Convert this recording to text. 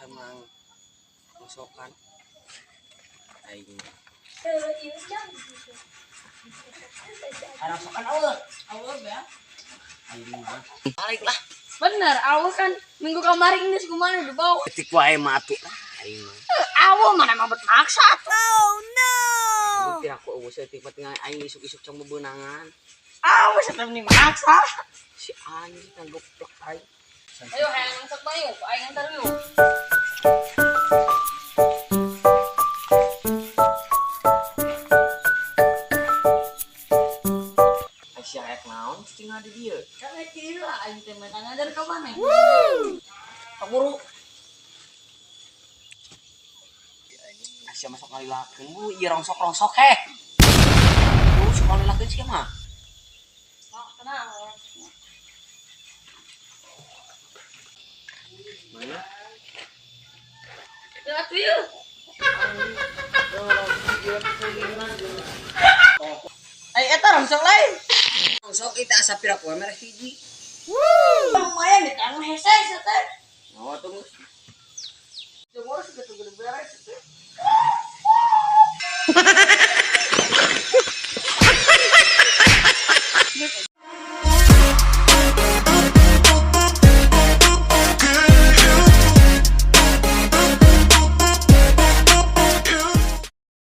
Menang rongsokan. Aing. Rongsokan eueuh. Awal ya. Aing mah. Balik lah. Bener, awal kan minggu kemarin ini kumaha dibawa. Ketik wae mah atuh. Aing mah. Awal mana mah bet maksa atuh. Bukti aku eueuh saeutik mah tinggal aing isuk-isuk cang bebenangan. Awal satep nih maksa. Si anjing kan goblok aing. Ayo hayang masak bayu, aing antar yuk. Aisyah rek naon tinggal di dieu. Kan kira aing teh menang ngajar ka mana? Pak guru. Aisyah masuk ngalilakeun bu, ieu rongsok-rongsok heh. Guru sok ngalilakeun sia mah. Oh, tenang. Mana? Ya atuh yuk. Ay, eta rongsok lain. Rongsok kita asa pira poe merek hiji. Lumayan di tangan hese teh. Oh, tunggu. Jemur segitu gede beres teh.